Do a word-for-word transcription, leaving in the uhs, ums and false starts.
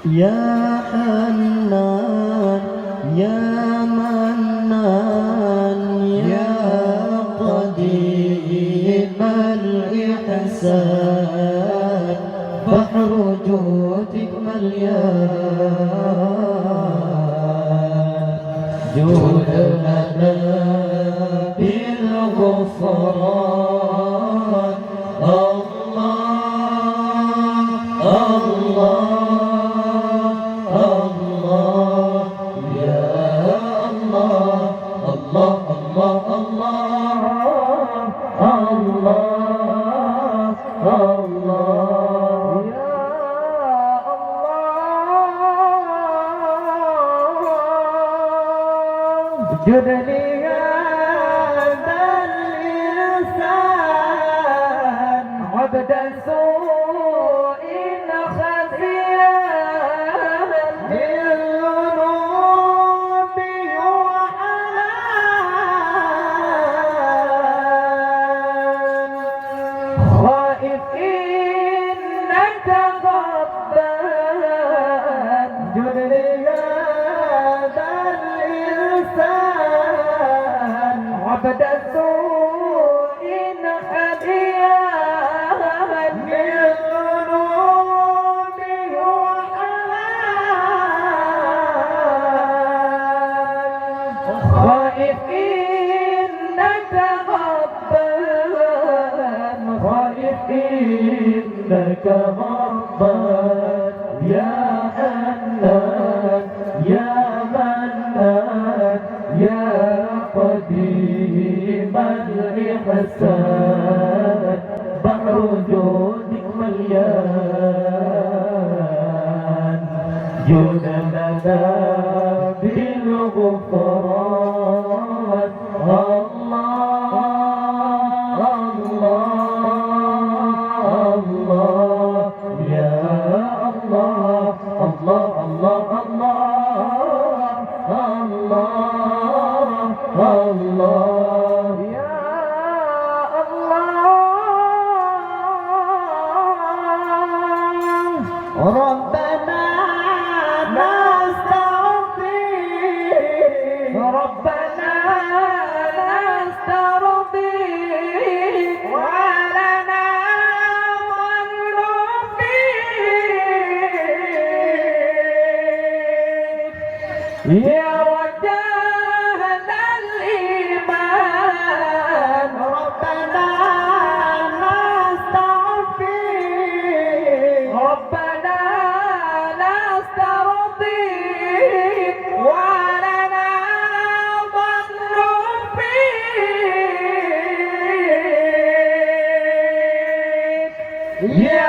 يا حنان، يا منان، يا قديم الإحسان، بحر جودك مليان، جود لنا بالغفران. الله، الله، الله، يا الله، الله، الله، الله، الله، الله، يا الله. جد لهذا الإنسان عبد سوء خزيان، من ذنوب وحنان. خائف إنك غضبان، جد لهذا الإنسان عبد سوء خزيان، من ذنوب وحنان. خائف إنك غضبان، خائف إنك غضبان، يا حنان، يا منان، يا قديم الإحسان، بحر جودك مليان، جد لنا بالغفران. الله، الله، الله، يا الله، الله، الله، الله، الله، الله، يا الله. ربنا نستعفيك، ربنا نسترضيك، ولنا ظن فيك. يا وجه الإيمان، ربنا نستعفيك، ربنا نسترضيك، ولنا ظن فيك. يا